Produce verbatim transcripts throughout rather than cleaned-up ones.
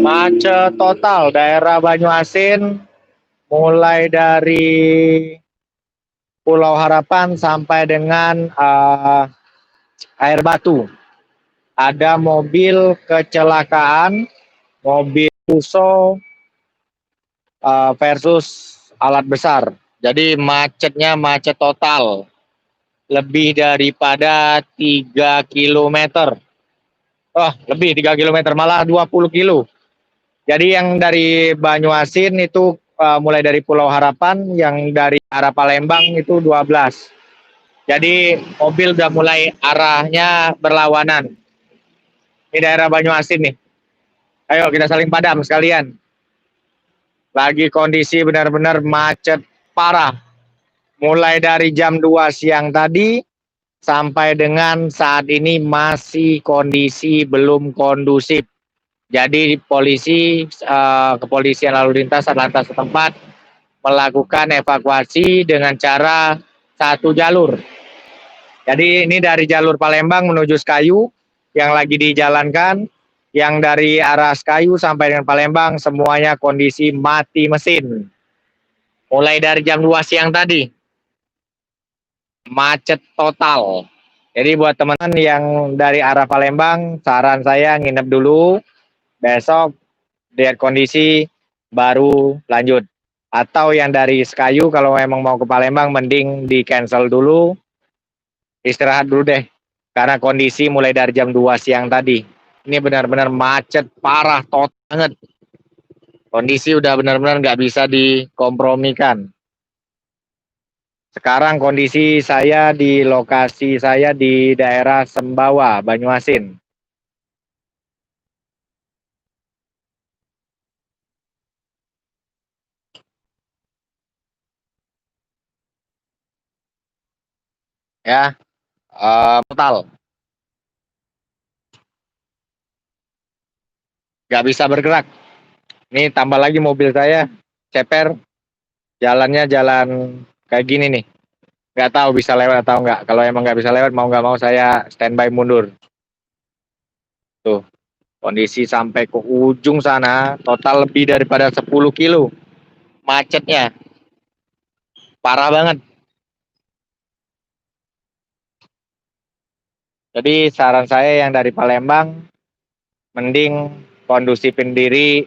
Macet total daerah Banyuasin, mulai dari Pulau Harapan sampai dengan, eh, Air Batu. Ada mobil kecelakaan, mobil Fuso, eh, versus alat besar. Jadi macetnya macet total. Lebih daripada tiga kilometer. Oh, lebih tiga kilometer, malah dua puluh kilo. Jadi yang dari Banyuasin itu, eh, mulai dari Pulau Harapan, yang dari arah Palembang itu dua belas. Jadi mobil udah mulai arahnya berlawanan. Ini daerah Banyuasin nih. Ayo kita saling padam sekalian. Lagi kondisi benar-benar macet parah. Mulai dari jam dua siang tadi sampai dengan saat ini masih kondisi belum kondusif. Jadi polisi, eh, kepolisian lalu lintas, Satlantas setempat melakukan evakuasi dengan cara satu jalur. Jadi ini dari jalur Palembang menuju Sekayu yang lagi dijalankan, yang dari arah Sekayu sampai dengan Palembang semuanya kondisi mati mesin. Mulai dari jam dua siang tadi, macet total. Jadi buat teman-teman yang dari arah Palembang, saran saya nginep dulu, besok lihat kondisi baru lanjut. Atau yang dari Sekayu kalau memang mau ke Palembang mending di cancel dulu, istirahat dulu deh. Karena kondisi mulai dari jam dua siang tadi, ini benar-benar macet parah, total banget. Kondisi udah benar-benar nggak bisa dikompromikan. Sekarang kondisi saya di lokasi saya di daerah Sembawa, Banyuasin. Ya, eh, total. Nggak bisa bergerak. Ini tambah lagi mobil saya, ceper. Jalannya jalan kayak gini nih. Nggak tahu bisa lewat atau nggak. Kalau emang nggak bisa lewat, mau nggak mau saya standby mundur. Tuh, kondisi sampai ke ujung sana, total lebih daripada sepuluh kilo macetnya. Parah banget. Jadi saran saya yang dari Palembang, mending kondusifin diri,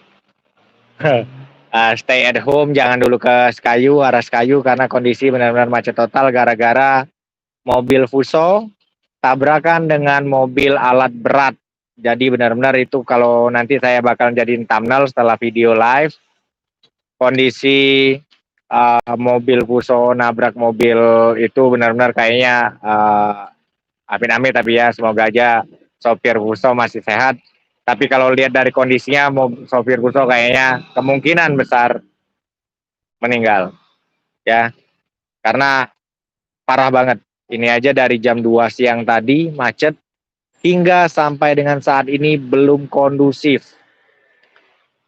eh, stay at home, jangan dulu ke Sekayu, arah Sekayu, karena kondisi benar-benar macet total gara-gara mobil Fuso tabrakan dengan mobil alat berat. Jadi benar-benar itu kalau nanti saya bakal jadiin thumbnail setelah video live, kondisi, eh, mobil Fuso nabrak mobil itu benar-benar kayaknya, eh, amit-amit, tapi ya semoga aja sopir Fuso masih sehat. Tapi kalau lihat dari kondisinya, mo-, sopir Fuso kayaknya kemungkinan besar meninggal, ya. Karena parah banget. Ini aja dari jam dua siang tadi macet, hingga sampai dengan saat ini belum kondusif.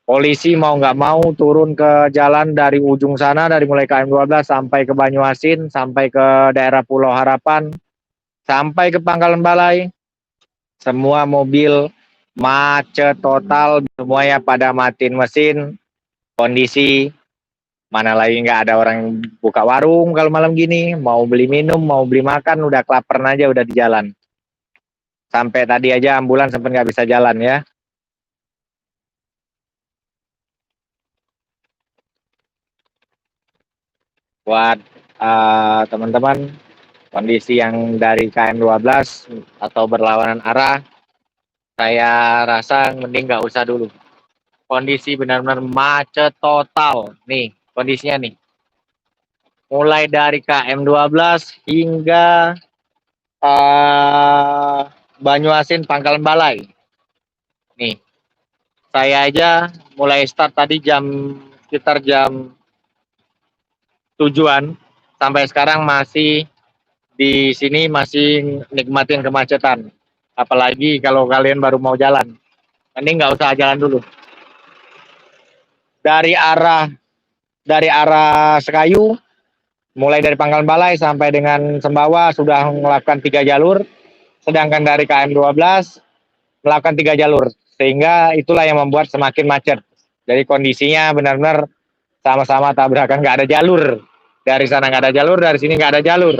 Polisi mau nggak mau turun ke jalan dari ujung sana, dari mulai K M dua belas sampai ke Banyuasin, sampai ke daerah Pulau Harapan, sampai ke Pangkalan Balai. Semua mobil macet total, semuanya pada matiin mesin. Kondisi mana lagi nggak ada orang buka warung kalau malam gini, mau beli minum, mau beli makan, udah kelaparan aja udah di jalan. Sampai tadi aja ambulan sempat nggak bisa jalan ya. Buat, eh, teman-teman, kondisi yang dari K M dua belas atau berlawanan arah, saya rasa mending nggak usah dulu. Kondisi benar-benar macet total. Nih, kondisinya nih. Mulai dari K M dua belas hingga, eh, Banyuasin Pangkalan Balai. Nih, saya aja mulai start tadi jam, sekitar jam tujuan, sampai sekarang masih di sini, masih nikmatin kemacetan. Apalagi kalau kalian baru mau jalan, mending nggak usah jalan dulu. Dari arah, dari arah Sekayu, mulai dari Pangkalan Balai sampai dengan Sembawa sudah melakukan tiga jalur, sedangkan dari K M dua belas melakukan tiga jalur. Sehingga itulah yang membuat semakin macet. Jadi kondisinya benar-benar sama-sama tabrakan, nggak ada jalur. Dari sana nggak ada jalur, dari sini nggak ada jalur.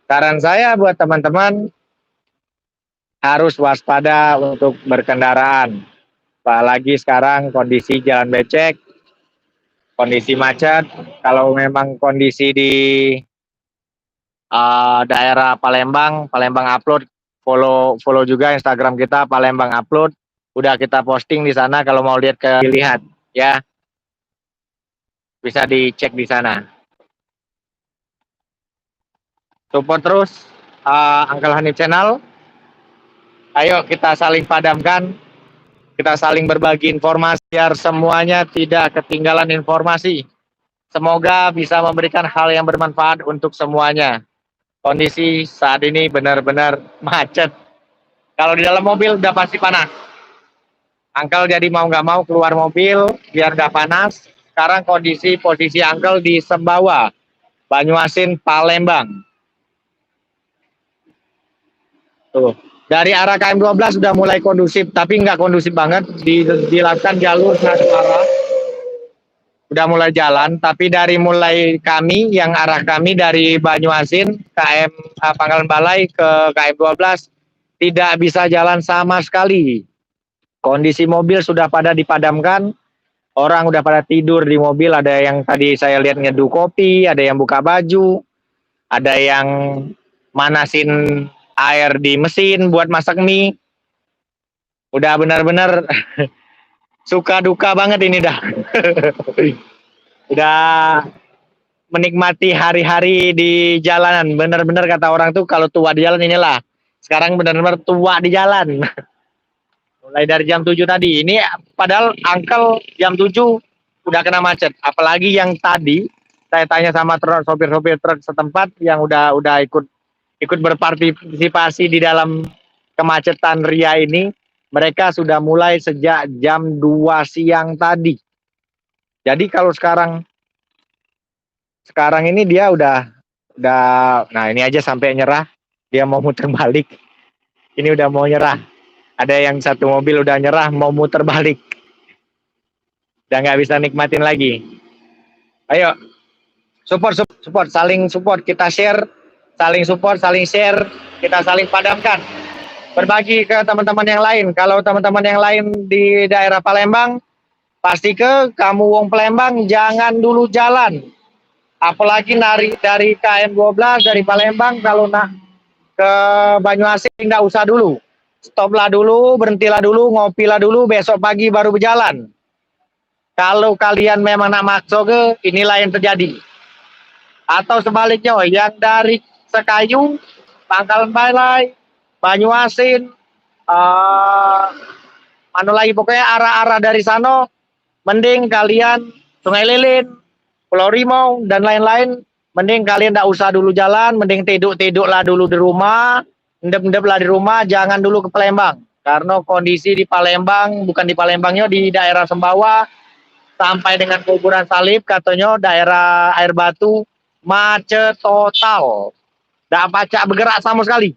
Saran saya buat teman-teman, harus waspada untuk berkendaraan. Apalagi sekarang kondisi jalan becek, kondisi macet. Kalau memang kondisi di, eh, daerah Palembang, Palembang Upload, follow follow juga Instagram kita, Palembang Upload. Udah kita posting di sana, kalau mau lihat ke, dilihat, ya. Bisa dicek di sana. Support terus, eh, Uncle Hanif Channel. Ayo kita saling padamkan, kita saling berbagi informasi biar semuanya tidak ketinggalan informasi. Semoga bisa memberikan hal yang bermanfaat untuk semuanya. Kondisi saat ini benar-benar macet. Kalau di dalam mobil udah pasti panas. Uncle jadi mau nggak mau keluar mobil biar nggak panas. Sekarang kondisi, posisi Uncle di Sembawa, Banyuasin, Palembang. Tuh, dari arah K M dua belas sudah mulai kondusif, tapi nggak kondusif banget. Di, dilakukan jalur satu arah. Udah mulai jalan, tapi dari mulai kami, yang arah kami dari Banyuasin, K M, eh, Pangkalan Balai ke K M dua belas, tidak bisa jalan sama sekali. Kondisi mobil sudah pada dipadamkan, orang udah pada tidur di mobil, ada yang tadi saya lihat nyeduh kopi, ada yang buka baju, ada yang manasin air di mesin buat masak mie. Udah benar-benar suka duka banget ini dah. Udah menikmati hari-hari di jalanan. Benar-benar kata orang tuh, kalau tua di jalan inilah. Sekarang benar-benar tua di jalan. Mulai dari jam tujuh tadi. Ini padahal Uncle jam tujuh udah kena macet. Apalagi yang tadi saya tanya sama truk, sopir-sopir truk setempat yang udah udah ikut ikut berpartisipasi di dalam kemacetan ria ini, mereka sudah mulai sejak jam dua siang tadi. Jadi kalau sekarang sekarang ini dia udah udah nah, ini aja sampai nyerah, dia mau muter balik. Ini udah mau nyerah. Ada yang satu mobil udah nyerah mau muter balik. Udah nggak bisa nikmatin lagi. Ayo, support, sup- support, saling support, kita share, saling support, saling share, kita saling padamkan. Berbagi ke teman-teman yang lain. Kalau teman-teman yang lain di daerah Palembang, pasti ke kamu wong Palembang jangan dulu jalan. Apalagi nari dari K M dua belas dari Palembang, kalau nak ke Banyuasin ndak usah dulu. Stoplah dulu, berhentilah dulu, ngopilah dulu, besok pagi baru berjalan. Kalau kalian memang nak makso ke, inilah yang terjadi. Atau sebaliknya, yang dari Sekayu, Pangkalan Balai, Banyuasin, eh, mana lagi, pokoknya arah-arah dari sana, mending kalian, Sungai Lilin, Pulau Rimau, dan lain-lain, mending kalian ndak usah dulu jalan, mending tiduk-tiduk lah dulu di rumah, endep-endep lah di rumah, jangan dulu ke Palembang. Karena kondisi di Palembang, bukan di Palembang yo, di daerah Sembawa, sampai dengan kuburan Salib, katanya daerah Air Batu, macet total. Ndak pacak bergerak sama sekali.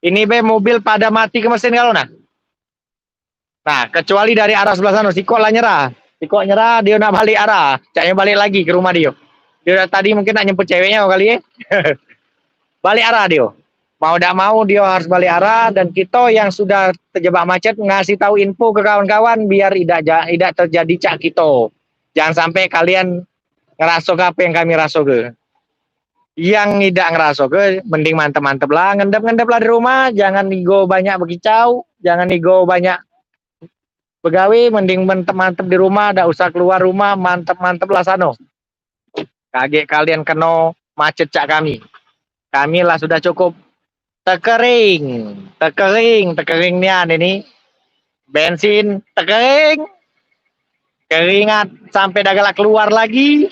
Ini be mobil pada mati ke mesin kalau nah. Nah, kecuali dari arah sebelah sana, sikok lah nyerah. Sikok nyerah, dia nak balik arah. Caknya balik lagi ke rumah dia. Dia tadi mungkin nak nyemput ceweknya kali, eh. Balik arah dia. Mau dak mau, dia harus balik arah. Dan kita yang sudah terjebak macet, ngasih tahu info ke kawan-kawan biar idak ja- idak terjadi cak kita. Jangan sampai kalian ngeraso ke apa yang kami raso ke. Yang idak ngeraso ke, mending mantep-mantep lah, ngendep-ngendep lah di rumah, jangan ego banyak bekicau, jangan ego banyak begawe, mending mantep-mantep di rumah, dak usah keluar rumah, mantep-mantep lah sano. Kagek kalian keno macet cak kami. Kami lah sudah cukup tekering, tekering, tekering nian ini. Bensin tekering, keringat sampai dah galak keluar lagi.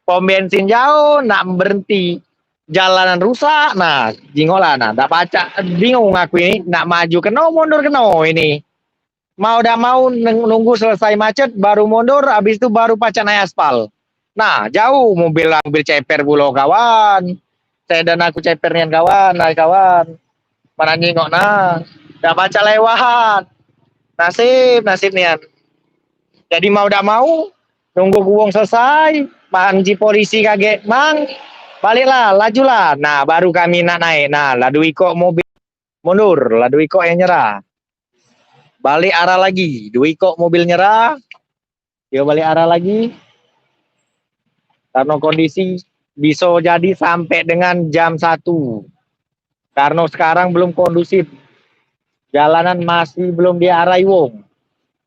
Pom bensin jauh, nak berhenti jalanan rusak. Nah, jingok lah, nah, dak pacak, bingung aku ini, nak maju keno, mundur keno ini. Mau dak mau neng- nunggu selesai macet, baru mundur, habis tu baru pacak naik aspal. Nah, jauh mobil, mobil ceper pulo kawan. Sedan aku ceper nian kawan, nah kawan. Mana nyingok nah. Dak pacak lewat. Nasib, nasib nian. Jadi mau dak mau, nunggu wong selesai, manji polisi kagek, "Mang, baliklah, lajulah." Nah, baru kami nak naik. Nah, lah duo ikok mobil mundur, lah duo ikok yang nyerah. Balik arah lagi, duo ikok mobil nyerah, dio balik arah lagi. Karena kondisi bisa jadi sampai dengan jam satu. Karena sekarang belum kondusif. Jalanan masih belum diarai wong.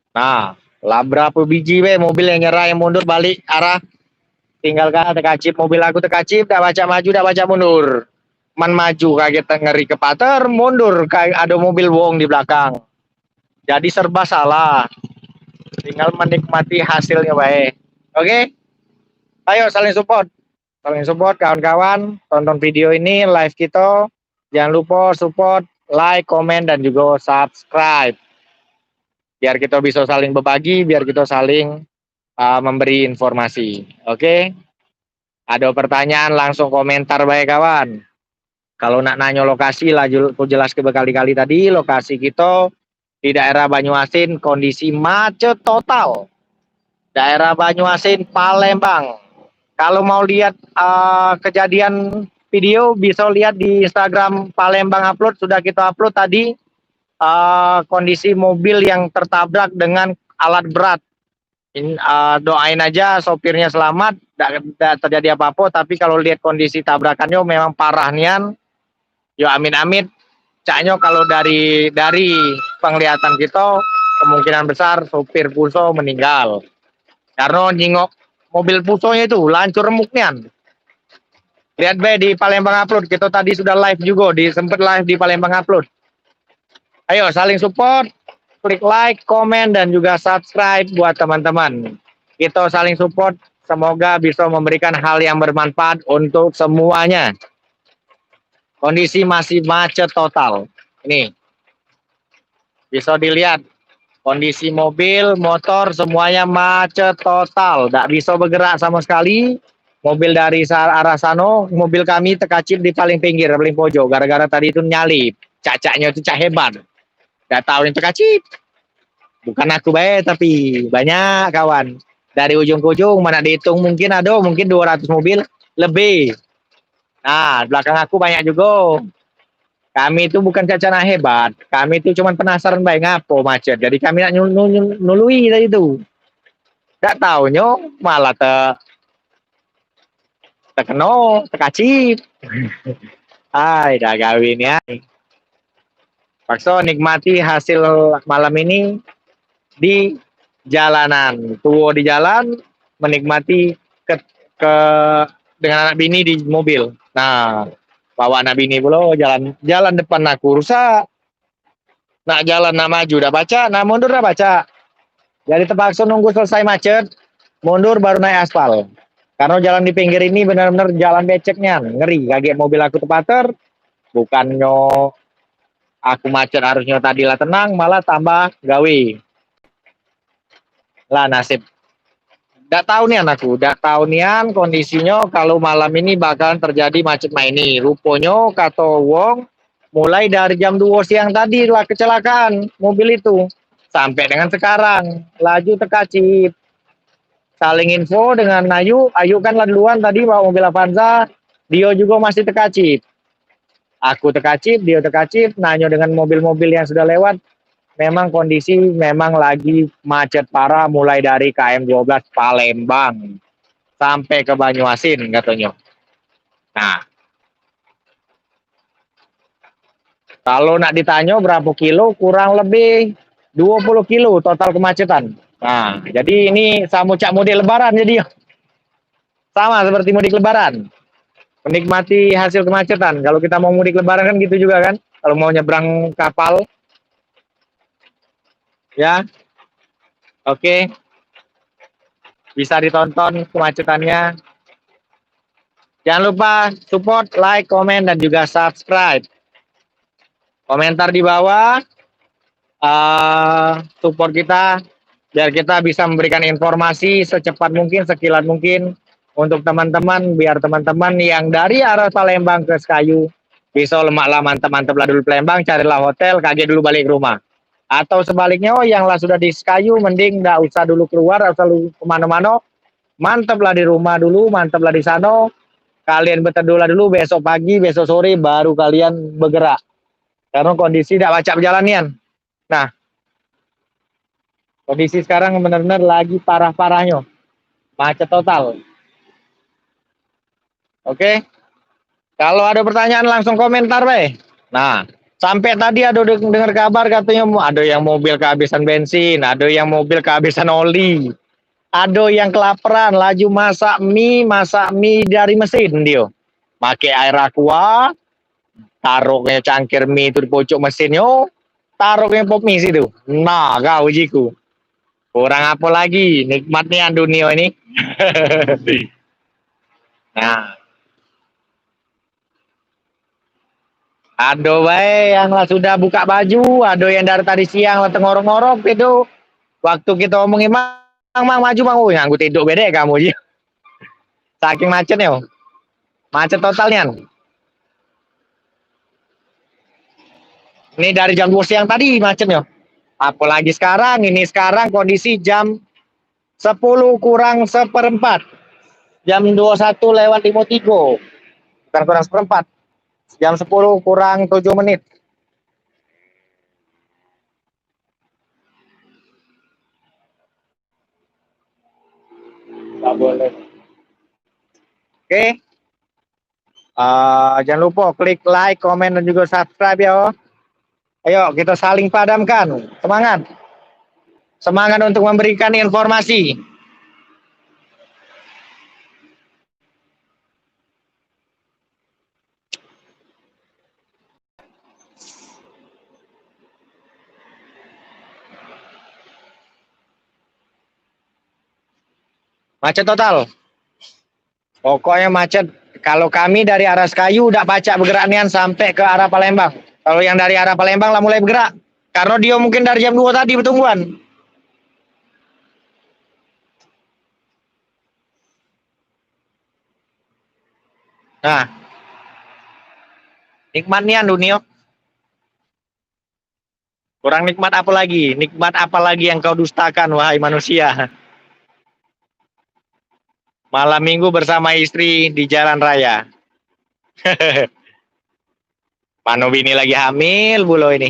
Nah, lah berapa biji be mobil yang nyerah, yang mundur balik arah. Tinggal kan tekacip mobil aku, tekacip, dak pacak maju, dak pacak mundur. Man maju kaget ngeri ke pater, mundur ka-, ada mobil wong di belakang. Jadi serba salah. Tinggal menikmati hasilnya bae. Oke? Ayo saling support. Saling support kawan-kawan. Tonton video ini, live kita. Jangan lupa support, like, komen, dan juga subscribe. Biar kita bisa saling berbagi, biar kita saling, uh, memberi informasi. Oke? Ada pertanyaan, langsung komentar bae, kawan. Kalau nak nanyo lokasi, lah jel-, ku jelas ke berkali-kali tadi, lokasi kita di daerah Banyuasin kondisi macet total. Daerah Banyuasin, Palembang. Kalau mau lihat, uh, kejadian video, bisa lihat di Instagram Palembang Upload, sudah kita upload tadi, uh, kondisi mobil yang tertabrak dengan alat berat. In-, eh, doain aja sopirnya selamat, dak, dak terjadi apa-apa, tapi kalau lihat kondisi tabrakannya memang parah nian, yo amit-amit, caknyo kalau dari, dari penglihatan kita, kemungkinan besar sopir Fuso meninggal. Karena nyingok mobil Fusonya itu, lancur remuk nian. Lihat be di Palembang Upload, kita tadi sudah live juga, di, sempet live di Palembang Upload. Ayo saling support, klik like, komen, dan juga subscribe buat teman-teman. Kita saling support, semoga bisa memberikan hal yang bermanfaat untuk semuanya. Kondisi masih macet total. Ini bisa dilihat kondisi mobil, motor, semuanya macet total, dak bisa bergerak sama sekali. Mobil dari sa-, arah sano, mobil kami tekacip di paling pinggir, paling pojok, gara-gara tadi itu nyalip. Cak-caknyo itu cak hebat. Dak tahu yang tekacip. Bukan aku bae, tapi banyak kawan. Dari ujung ke ujung, mana dihitung mungkin ada, mungkin dua ratus mobil lebih. Nah, belakang aku banyak juga. Kami tu bukan cak-cak nak hebat. Kami tu cuman penasaran bae ngapo macet. Jadi kami nak nyul-, nyul-, nului tadi tu. Dak taunyo malah te-, tekeno, tekacip. Ai, dah gawe ni ai. Pakso nikmati hasil malam ini di jalanan. Tuo di jalan, menikmati ke, ke, dengan anak bini di mobil. Nah, bawa anak bini pulo, jalan, jalan depan aku rusak. Nak jalan, nak maju dak pacak, nak mundur dak pacak. Jadi terpaksa nunggu selesai macet, mundur baru naik aspal. Karena jalan di pinggir ini benar-benar jalan becek nian, ngeri. Kagek mobil aku tepater, bukannya aku macet harusnya tadi lah tenang, malah tambah gawe. Lah nasib. Dak tahu nian aku, dak tahu nian kondisinyo kalau malam ini bakalan terjadi macet mak ini. Ruponyo kato wong, mulai dari jam duo siang tadi lah kecelakaan mobil itu. Sampai dengan sekarang, laju tekacip. Saling info dengan Ayu, Ayu kan lah duluan tadi bawa mobil Avanza, dio juga masih tekacip. Aku tekacip, dio tekacip, nanyo dengan mobil-mobil yang sudah lewat, memang kondisi memang lagi macet parah mulai dari K M dua belas Palembang sampai ke Banyuasin katonyo. Nah, kalau nak ditanyo berapa kilo, kurang lebih dua puluh kilo total kemacetan. Nah, jadi ini samo cak mudik lebaran jadi. Sama seperti mudik lebaran. Menikmati hasil kemacetan. Kalau kita mau mudik lebaran kan gitu juga kan. Kalau mau nyebrang kapal. Ya. Oke. Bisa ditonton kemacetannya. Jangan lupa support, like, komen, dan juga subscribe. Komentar di bawah, eh, support kita biar kita bisa memberikan informasi secepat mungkin, sekilat mungkin untuk teman-teman, biar teman-teman yang dari arah Palembang ke Sekayu bisa lemak lah, mantep-mantep lah dulu Palembang, carilah hotel, kagek dulu balik ke rumah. Atau sebaliknyo, yang lah sudah di Sekayu, mending dak usah dulu keluar, dak usah dulu kemano-mano, manteplah di rumah dulu, manteplah di sano, kalian beteduhlah dulu, besok pagi, besok sore, baru kalian begerak. Karena kondisi dak pacak bejalan nian. Nah, kondisi sekarang bener-bener lagi parah-parahnyo. Macet total. Oke. Kalau ada pertanyaan, langsung komentar bae. Nah, sampai tadi ada deng-, dengar kabar katanya mo-, ada yang mobil kehabisan bensin, ada yang mobil kehabisan oli, ada yang kelaparan, laju masak mie, masak mie dari mesin dia. Pakai air aqua, taruhnyo cangkir mie tu di pucuk mesin nyo, taruhnyo pop mie situ. Nah, kau ujiku. Kurang apa lagi nikmat nian dunia ini. Nah. Ado bae yang lah sudah buka baju, ado yang dari tadi siang lah tengorok-ngorok itu. Waktu kita omongin, "Mang, mang, maju, mang." "Oh, nganggu tiduk bedek kamu," ji. Saking macetnyo. Macet total nian. Ini dari jam dua siang tadi macetnyo. Apalagi sekarang, ini sekarang kondisi jam sepuluh kurang seperempat. Jam dua satu lewat lima tiga. Bukan kurang seperempat. Jam sepuluh kurang tujuh menit. Oke. Ah, jangan lupa klik like, komen, dan juga subscribe ya. Ayo, kita saling padamkan. Semangat. Semangat untuk memberikan informasi. Macet total. Pokoknya macet. Kalau kami dari arah Sekayu dak pacak bergerak nian sampai ke arah Palembang. Kalau yang dari arah Palembang lah mulai bergerak. Karena dia mungkin dari jam dua tadi bertungguan. Nah. Nikmat nian dunia. Kurang nikmat apa lagi? Nikmat apa lagi yang kau dustakan, wahai manusia? Malam minggu bersama istri di jalan raya. Mano bini lagi hamil pulo ini.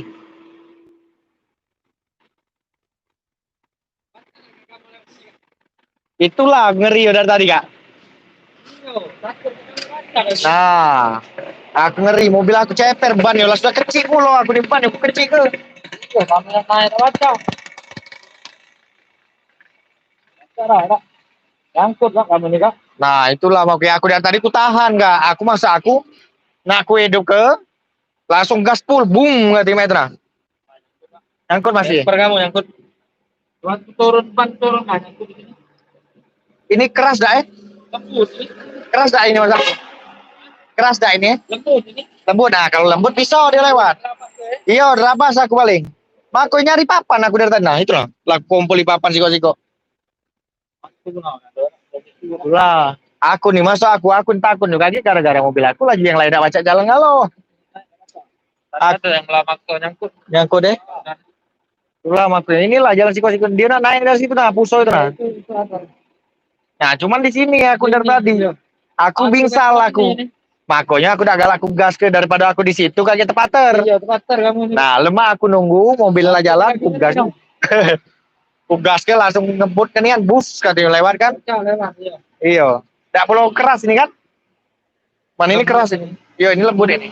Itulah ngeri dari tadi, Kak. Nah, aku ngeri. Mobil aku ceper ban yo, lah sudah kecil pulo aku ni ban yo, aku kecil ke. Nyangkut, Kak, kamu ni, Kak. Nah, itulah makanya aku dari tadi ku tahan, Kak. Aku masa aku nak ku hidup ke, langsung gas full, boom, kata meter. Nyangkut masih. Ceper kamu nyangkut. Waktu turun ban, turun, ah, nyangkut. Ini keras dak, eh? Lembut ini. Keras dak ini, Mas? Keras dak ini? Lembut ini. Lembut. Nah, kalau lembut bisa dia lewat. Iya, rabas aku paling. Mako nyari papan aku dari tadi. Nah, itulah. Lah kumpul di papan siko-siko. Lah, aku ni, masa aku, aku ni takut juga lagi gara-gara mobil aku lagi yang lain dak pacak jalan ngalo. Ada yang lama kau nyangkut. Nyangkut, eh? Itulah makanya inilah jalan siko-siko. Dia nak naik dari situ nah, Puso itu nah. Nah, cuman di sini aku dari tadi. Aku bingsal aku. Makanya aku dak galak ku gas ke daripada aku di situ kagak tepater. Iya, tepater kamu ni. Nah, lemak aku nunggu mobil lah jalan, ku gas. Ku gas ke langsung ngebut ke nian, bus katanya lewat kan. Pecah lewat, iya. Iyo. Dak perlu keras ini kan? Man ini keras ini. Iyo, ini lembut ini.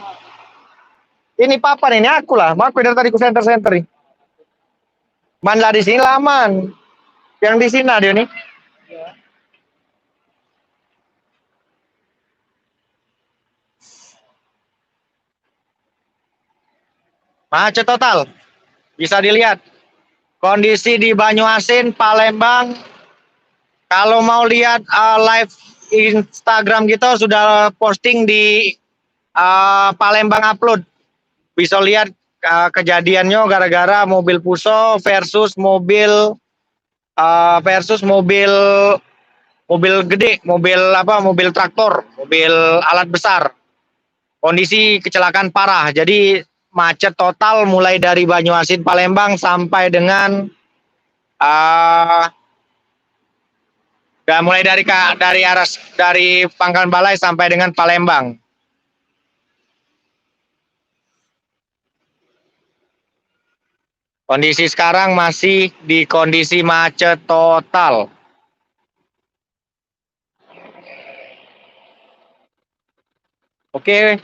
Ini papan ini aku lah, aku dari tadi ku senter-senter ni. Man lah di sini lah aman. Yang di sini lah dia ni. Macet total. Bisa dilihat kondisi di Banyuasin, Palembang. Kalau mau lihat, eh, live Instagram kita sudah posting di, eh, Palembang Upload. Bisa lihat, eh, kejadiannya gara-gara mobil Puso versus mobil, eh, versus mobil, mobil gede, mobil apa, mobil traktor, mobil alat besar. Kondisi kecelakaan parah. Jadi macet total mulai dari Banyuasin Palembang sampai dengan, eh, dan mulai dari ka-, dari arah s-, dari Pangkalan Balai sampai dengan Palembang. Kondisi sekarang masih di kondisi macet total. Oke,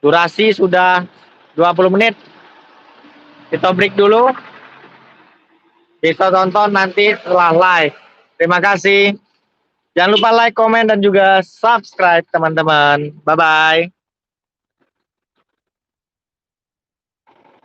durasi sudah dua puluh menit. Kita break dulu. Kita tonton nanti setelah live. Terima kasih. Jangan lupa like, komen, dan juga subscribe, teman-teman. Bye-bye.